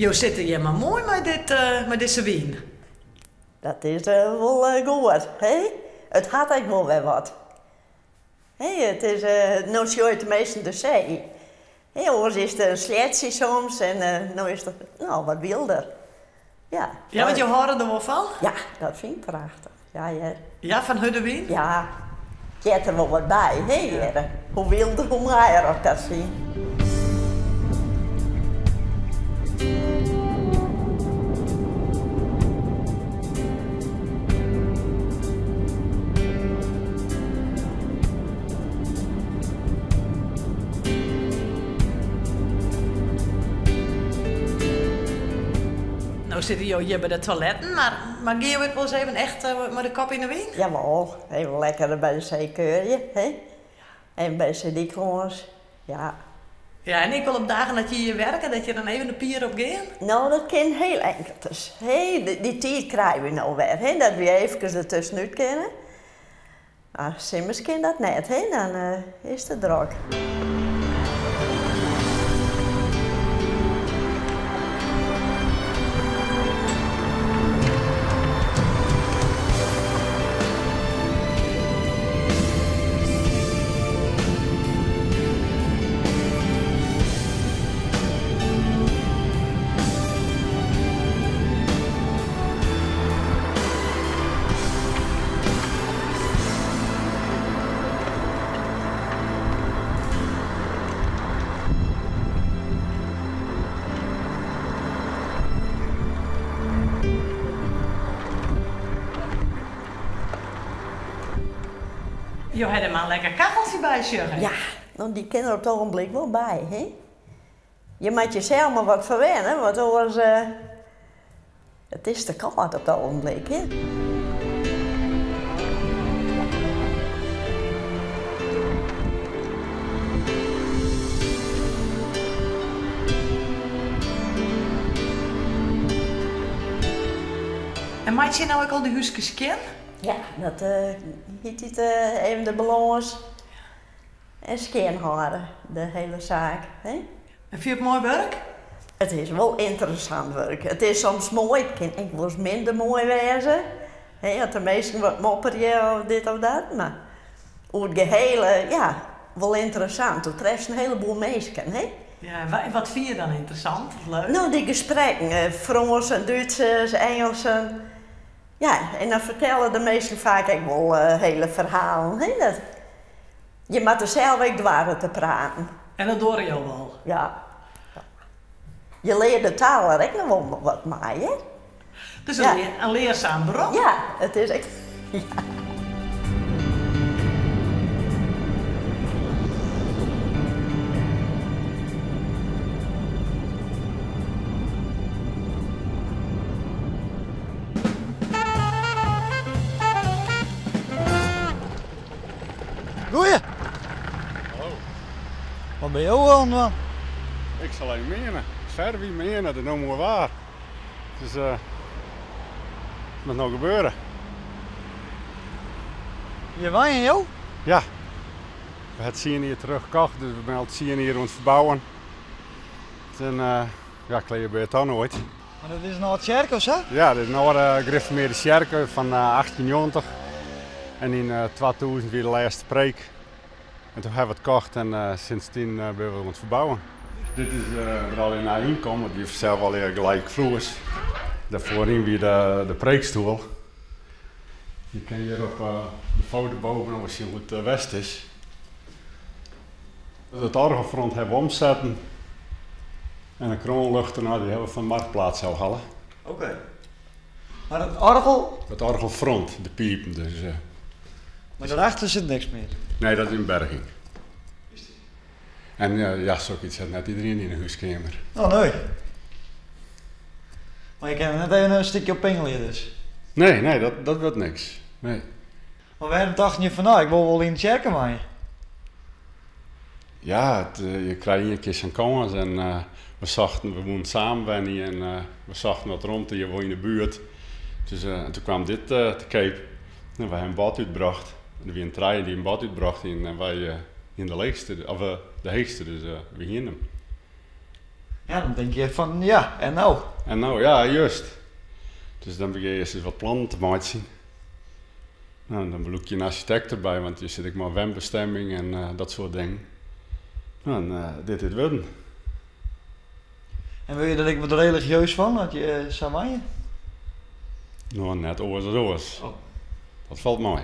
Jo sitte hjir mar moai mei dit, mei dizze wyn. Dat is wol goed, hè? It hat ek wol wer wat. Hè, it is, no sjoch je teminsten de see. Hè, oars is it in sleatsje soms en no is it, no, wat wylder. Ja. Ja, want jo hâlde der wol fan? Ja, dat fyn ik prachtich. Ja, hear. Ja, fan hurde wyn? Ja, heart der wol wat by, hè, hjir. Hoe wylder, hoe moaier as ik dat fyn. No sitte jo hjir by de toiletten, mar mar gean jo ek wolris even echt mei de kop yn de wyn? Jawol, even lekker by de see keurje, hè. Even by de seedyk lâns, ja. Ja, en ek wol op dagen dat je hjir werke, dat je dan even de pier op gean? No, dat kin hiel inkeldris. Hè, dy tiid krije we no wer, hè, dat we eefkes der tuskenút kinne. Mar simmers kin dat net, hè, dan is it te drok. Jo ha der mar in lekker kacheltsje by, sjoch ik. Ja, no dy kin der op it ogenblik wol by, hè. Je moatte jesels mar wat ferwenne, want oars it is te kâld op it ogenblik, hè. En meitsje je no ek al dy húskes skjin? Ja, dat hieltyd even de balâns en skjin hâlde, de hiele saak. Hè? En fyn je it moai wurk? It is wol ynteressant wurk. It is soms moai, it kin ek wolris minder moai wêze. Hè, as de minsken wat mopperje of dit of dat. Mar oer it gehele, ja, wol ynteressant. Do trefst in hiele boel minsken, hè. Ja, en wat fine je dan ynteressant of leuk? No, dy gesprekken. Frânsen, Dútsers, Ingelsen. Ja, en dan fertelle de minsken faak ek wol hiele ferhalen, hè. Dat, je moatte sels ek doare te praten. En dat doare jo wol? Ja. Je leare de taal der ek noch wol wat mei, hè. Dus in learzaam berop? Ja, it is ek, ja. Goeie! Hallo. Wat binne jo oan it dwaan? Ik sil even meane. Ferve meane, it is no moai waar. Dus uh, moat no gebeure. Hjir wenje jo? Ja. We ha tsien jier terug kocht, dus we binne al tsien jier oan it ferbouwen. En uh, ja, klear binne it dan noait. Mar dat is in âld tsjerke of sa? Ja, dit is in âlde gereformearde tsjerke fan 1890. En yn 2000 wie de lêste preek. En toen hawwe we it kocht en sindsdien binne we oan it ferbouwen. Dit is der allegear nij ynkommen, it wie fansels allegear gelykfloers. Dêrfoaryn wie de preekstoel. Je kinne hjir op de foto bovenop sjen hoe't it west is. It oargelfront hawwe we omsetten en de kroanluchter no, dy hawwe we fan Marktplaats ôfhelle. Oké. Mar it oargel? It oargelfront, de pipen dus. Mar dêrachter sit niks mear? Nee, dat is in berging. En ja, sokyts hat net iderien yn 'e húskeamer. Oh nee. Mar je kinne net even in stikje op pingelje dus? Nee, nee, dat wurdt niks. Nee. Mar wêrom tochten je fan no, ik wol wol yn de tsjerke wenje? Ja, je krije ien kear sa'n kâns en we sochten, we woenen samen wenje en we sochten wat romte hjir wol yn de buert. Dus en toen kwam dit te keap. En we ha in bod útbrocht. Der wienen trije dy't in bod útbrocht hienen en wy hienen de leechste, of de heechste, dus we hienen him. Ja, dan denk je fan ja, en no? En no, ja, just. Dus dan begjin je earst ris wat plannen te meitsjen. No, en dan belûk je in arsjitekt derby, want je sitte ek mei wenbestimming en eh, dat soart dingen. No, en eh, dit is it wurden. En wurde je der ek wat religieus fan as je sa wenje? No, net oars as oars. Oh. Dat falt mei.